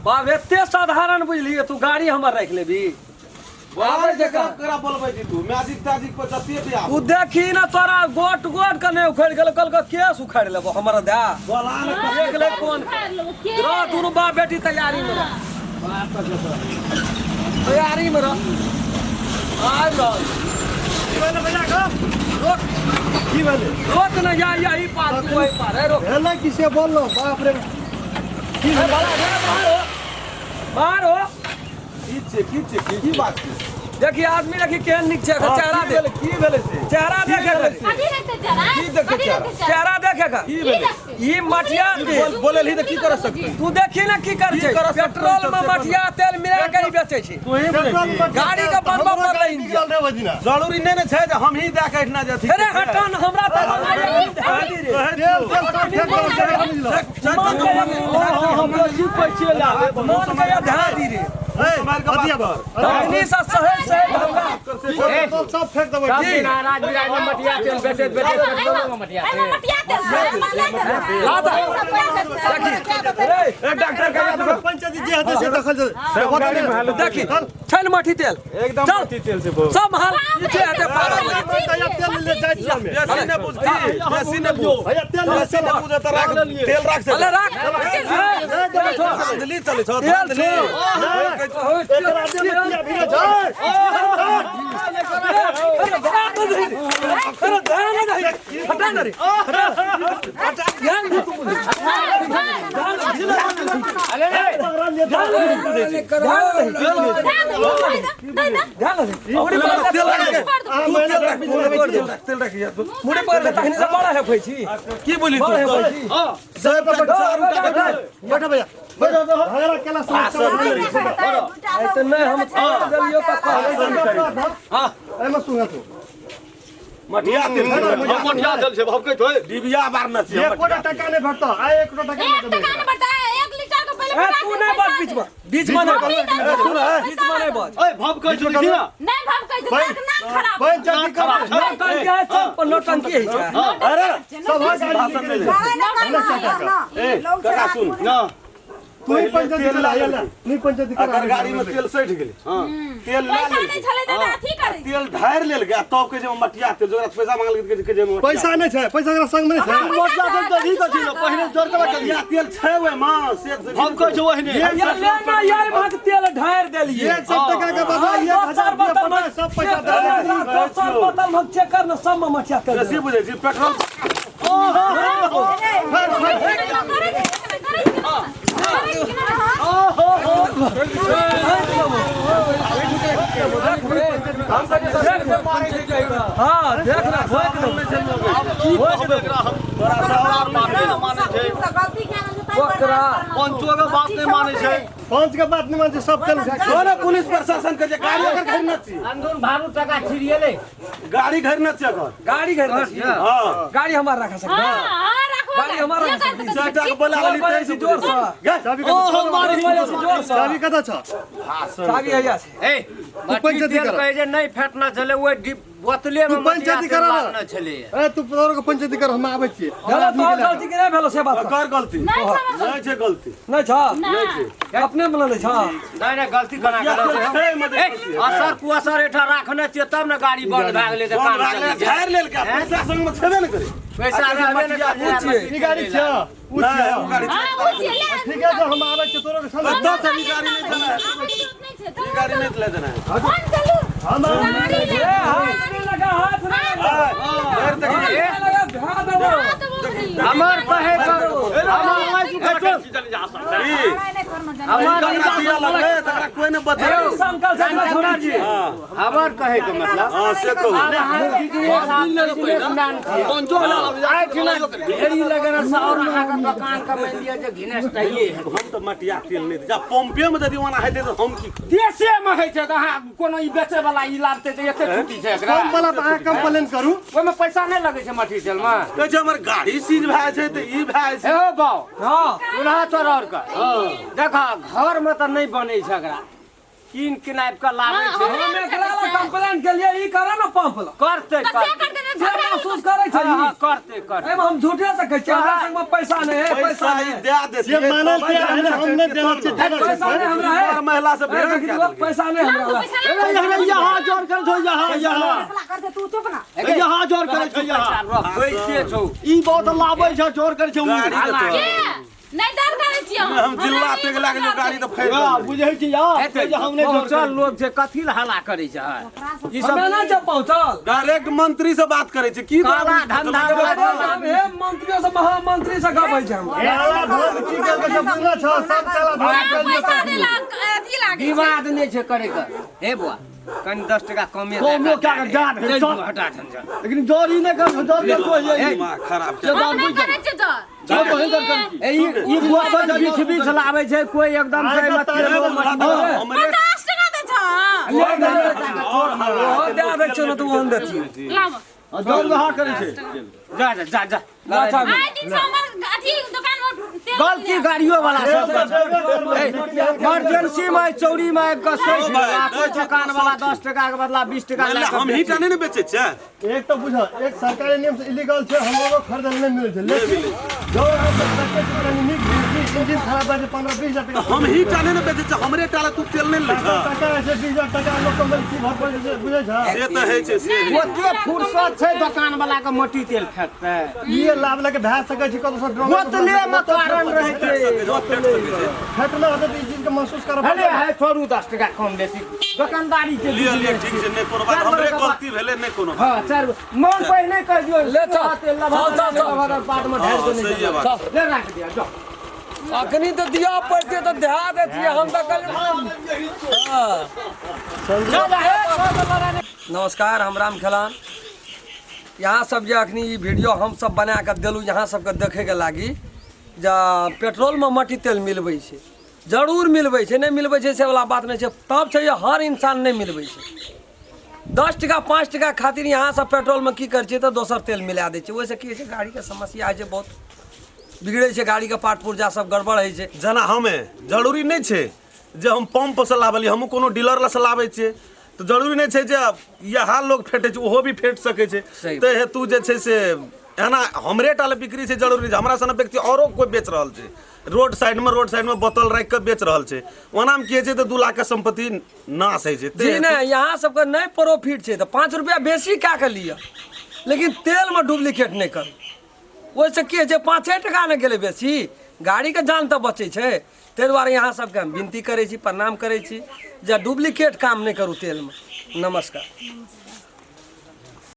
बाप एते साधारण बुझलिए तू गाड़ी हमर राखि लेबी। आबै छै ककरा बोलबै छी तू मैजिक तैजिक पर जते भी तू देखी ना तोरा गोट गोट के नहीं उखड़ गेल कल के केस उखाड़ लेबो हमर दा बोला ने। देख ले कोन रह, दुनू बाप बेटी तैयारी में रह, तैयारी में रह, आबि रहल। रोक। की भेलै? रोक न या यही पार तू वही पार है, रोक। भेलै कि से बोललो बाप रे। की भेलै? बाहर हो, बाहर हो। की छै, की छै, की बात छै? देखी आदमी देखी केहन नीक छै एकर। हाँ, चेहरा की देख। भेलै, की भेलै से? चेहरा देखे भेलै कर। से? की देखै चेहरा? चेहरा देखे कर। की भेलै? ई मटिया तेल बोलल ही तऽ की कर सकतै? तू देखी ना की कर की छै। कर सकतै? पेट्रोल में से मटिया तेल मिला के ही बेचै छै। तू ही बोलै छी। गाड़ी के बनबऽ पड़लै इंजन। जरूरी नहि ने छै जे हम ही दए के एहिठिना जे अथी। अरे हटा न हमरा तऽ मन के ध्यान दी रे। तखनी से सहे सहे हमरा सब फेंक देबै। सब दिन राज बिराज में मटिया तेल बेचैत बेचैत पेट्रोलो में मटिया तेल। लादा रे। डॉक्टर के पंचायती जे हेतै से देखल जेतै। देखी छै ने मठी तेल। एकदम चल। मट्टी तेल से बहुत सब हाल नीचे हेतै 12 बजे। तेल ले जाइ छियै हमे। बेसी नहि बुझती, बेसी नहि बुझ। भैया तेल ले। बेसी नहि बुझे तऽ राख, तेल राख से। अरे राख। धांधली चलै छौ। तेल धांधली। एकरा दे मटिया भिरे छै। अरे ध्यान नहीं, हटा ना रे, हटा, ध्यान दे तू। ध्यान दे मुड़ी पर। तेल राख। अहाँ मेहनत तेल राख, तेल राख, तेल राख यार। मुड़ी पर तखनी से बड़ा है फैছি। की बोली तू? बड़ा है फैছি। बैठो भैया, बैठो। झगड़ा केला समस्या। तऽ नहि हम छोड़ देलियो तऽ कहबै। एहिमे सुना तू। मटिया तेल छै। हम मटिया तेल छै, भभकै छै। डिबिया बारने छियै। एकोटा टका नहि भेटतौ आइ, एकोटा टका नहि देबै। ए तू नहि बाज बीच में, बीच में नहि बाज, बीच में नहि बाज। ए, भभकै छै, देखी ना। पंचायती कर। नौटंकी है सब पर, नौटंकी है छै। अरे सब भाषण नहि दे। ए काका सुन। ना। तू ही पंचायती तेल करा ला। ले, तू पंचायती करा। अकर गाड़ी में तेल सठि गेलै, तेल ला लेलकै, तेल ढारि लेलकै आ तब कहै छै मटिया तेल। जकरा पैसा मांगलकै कहै छै मटिया। पैसा नहि छै, पैसा एकरा संग मे नहि छै। मटिया तेल तऽ ही तऽ छी पहिने जोर के मटिया तेल छै ओहिमे से। भभकै छै ओहिने। ये ले ना यार, भाग तेल ढारि देलिए। 100 टका के बदला 1000 रुपया पटा सब पैसा दे दे। दोसर बोतल हम चेक कर न, सब में मटिया तेल। बेसी बुझै छी पेट्रोल। हाँ देख ना, भोक दो। की कहबै एकरा हम? तोरा सरकार बात नहि मानै छै। ओकरा पंचो के बात नहि मानै छै। पंच के बात नहि मानै छै, सब तेल उठा को ने पुलिस प्रशासन के जे गाड़ी अगर घर न छी। अंदून भारू टका छिड़िएलै। गाड़ी घर न छी अगर। गाड़ी घर में छी। हाँ। गाड़ी हमार रखा सकता, गाड़ी हमार रखा सकता। चारि के बोला जोर वाली से, जोर से। चाबी ओ हम मारी। जोर से। चाबी कतऽ छ? चाबी है छै। ए तू मट्टी पंचायती तेल करा। कहै जे नहि फेटना छलै ओहि डिब बोतले तू में मटिया पंचायती तेल करा ना। लादने छलै। ए तू तोरो के पंचायती कर, हम आबै छियै। भेलो तोहर गलती के नहि भेलो से बात कर। कर गलती नहि छै, गलती नहि छ, अपने में ले छ। नहि नहि, गलती कना मटिया के तेल छै मदद। ए असर कुअसर एठा राखने छियै तब ने गाड़ी बंद भए गेलै तऽ बम काम राखले चलै छै। झाड़ि लेलकै आ पैसा संग में छेबे ने करे। पैसा रहबे ने करतै। छियै। ई गाड़ी छ उ नहि छियै? ओ गाड़ी छै। ठीक है, हम आबै छियै तोरो के छल। कतऽ से ई गाड़ी नहि चला, ई गाड़ी नहि चला देना है। हम ए हाथ नहीं लगा, हाथ नहीं लगा, धरि देखी। हाथ नहीं लगा, ध्यान देबो। हमर कहे हमर तकरा दिया लगलै, तकरा कोइ नहि बचेतै। संकल से छोड़ा जी। हमर कहे के मतलब। हाँ से कहू। पंचो ढेरी लगन से और अहाँके दोकान के मानि लिअ जे घिनेसटाइए है। हम तऽ मटिया तेल नहि दै। जा पंपे मे यदि ओना हेतै तऽ हम की देशे मे होइ छै तऽ अहाँ कोनो ई बेचै वाला ई लाबतै तऽ एते छुट्टी छै एकरा। कम वाला पर अहाँ कंप्लेन करू। ओहिमे पैसा नहि लगै छै मट्टी तेल मे। कहै छै हमर गाड़ी सीज भए छै तऽ ई भए छै। हे बाउ। हाँ। उन्हा तोर और के देखा, घर मे तऽ नहि बनै छै एकरा, कीन किनाइब के लाबै छै। हम एकरा ला कंप्लेन के लिए ई करे ना पंप ला। करतै करतै। जे महसूस करै छै हाँ, करते करते। एहिमे हम झूठे से कहै छियै, हमरा संगमे पैसा नहि है, पैसा पैसा नहि ई है। दए देतियै। जे मानल तैयार है, हम नहि देना छियै, देना छियै। पैसा नहि हमरा है। और महिला से ए, भेंट देखी कए तो, देलकै। पैसा नहि हमरा लग। ए, यहाँ जोर कर छौ, यहाँ यहाँ फैसला कर दे तू चुप ना। यहाँ जोर करे छौ, यहाँ रख, बैठते छौ। ई बहुत लाबै छै, जोर करे छै उ। गाड़ी के तो नहि दर करै छियै हम। हम जिल्ला तक लागल गाड़ी तऽ फैल हाँ, बुझै छी यार, हेतै, जे हम नहि जोर पहुँचल करै। लोग छै, कथी लए हल्ला करै छै? ई सब हमे नहि छै पहुँचल। डायरेक्ट मंत्री से बात करै छै की काला धंधा हम हे मंत्रियों से महामंत्री से गप होइ छै हमरा। काला धन की केलकै से बुझल छौ, सब काला धन ना केलकै। पैसा देलक अथी लागै छै। विवाद नहि छै करे के। हे बुआ, कनि 10 टका कमे कमो क्या कर जा रहे, चल चल। हटा झंझट। लेकिन जोर ही नहि कर छौ, जोर कर छौ, ये। दिमाग खराब ये हम बात नहि बुझ करै छियै जर। जोर तो जोर कर छी। ए, ई बुआ बस बीच बीच लाबै छै, कोई एकदम से आइ मत तऽ हमरे 50 टका दै छौ। और हल्ला ओहो दए दै छियौ ने तऽ ओहन देथिन। लाब। आ जोर व्यवहार करै छै। जा जा जा जा। अच्छा, आइ दिन से हमर अथी दुकान में तेल गलती गाड़ियो वाला सब इमरजेंसी में चौरी में आबि कऽ सही भाई, कोई दुकान वाला 10 टका के बदला 20 टका लए कऽ हम ही टा नहि ने बेचै छियै। एक तऽ बुझ, एक सरकारी नियम से इलीगल छै, हमरो खरीदल नहि मिलै छै, लेकिन जो अहाँ सब देखै छियै कनि नीक भेल, इंजन खराब भए छै 15-20 हजार टका। हम ही टा नहि ने बेचै छियै, हमरे टा लए तू तेल नहि लै छह। टका छै 20 हजार टका लोक कमबै की भर पड़ै छै, बुझै छ? से तऽ होइ छै, से होइ छै। ओते फुर्सत छै दुकान वाला के मट्टी तेल फेंकतै? ई लाभ लके भए सकै छै कतौ से ड्रोन बोतले मे कारण रहै छै। फेट सकै छै। फेटना होतै तऽ ई चीज के महसूस करऽ भले है, छोड़ू, 10 टका कम बेसी दुकानदारी के लिअ लिअ, ठीक छै, नहि कोनो बात, हमरे गलती भेलै, नहि कोनो बात। हाँ, चारि मन पहिने कहि दियौ। ले चल। तेल लभा चल, चल, चल। लभा बाद में ढारि हाँ, के नहि सहिए बात। ले राख दिया जाओ। अखनी तऽ दिअ पड़तै तऽ ध्यान देतियै हम तऽ कहलियै। हाँ। नमस्कार, हम राम खेलान। यहाँ सब जे अखनी ई वीडियो हम सब बना कऽ देलहुँ यहाँ सबके देखैके लागी जे पेट्रोलमे मट्टी तेल मिलबै छै, जरूर मिलबै छै, नहि मिलबै छै से वला बात नहि छै। तब छै जे हर इंसान नहि मिलबै छै। 10 टका 5 टका खातिर यहाँ सब पेट्रोलमे की करै छियै तऽ दोसर तेल मिला दै छै। ओहिसँ की होइ छै, गाड़ीके समस्या होइ छै, बहुत बिगड़ै छै गाड़ीके पार्ट पुर्जा सब गड़बड़ होइ छै। जेना हमे जरूरी नहि छै जे हम पंपसँ लाबलियै, हमहूँ कोनो डीलर लग से लाबै छियै तऽ जरूरी नहि छै जे इएह लोग फेटै छै ओहो भी फेट सकै छै। सही। ताहि हेतु जे छै से एना हमरे टा लए बिक्री छै जरूरी छै, हमरा सन व्यक्ति औरो कोइ बेच रहल छै, रोड साइडमे बोतल राखि कऽ बेच रहल छै। ओनामे की होइ छै तऽ 2 लाखके सम्पत्ति नाश होइ छै। जी नहि, यहाँ सबके नहि प्रॉफिट छै तऽ 5 रुपया बेसी कए कऽ लिअ, लेकिन तेलमे डुप्लीकेट नहि करू। ओहिसँ की होइ छै, 5 टका नहि गेलै बेसी, गाड़ीके जान तऽ बचै छै। ताहि दुआरे यहाँ सबके हम विनती करै छी, प्रणाम करै छी जे डुप्लीकेट काम नहि करू तेलमे। नमस्कार।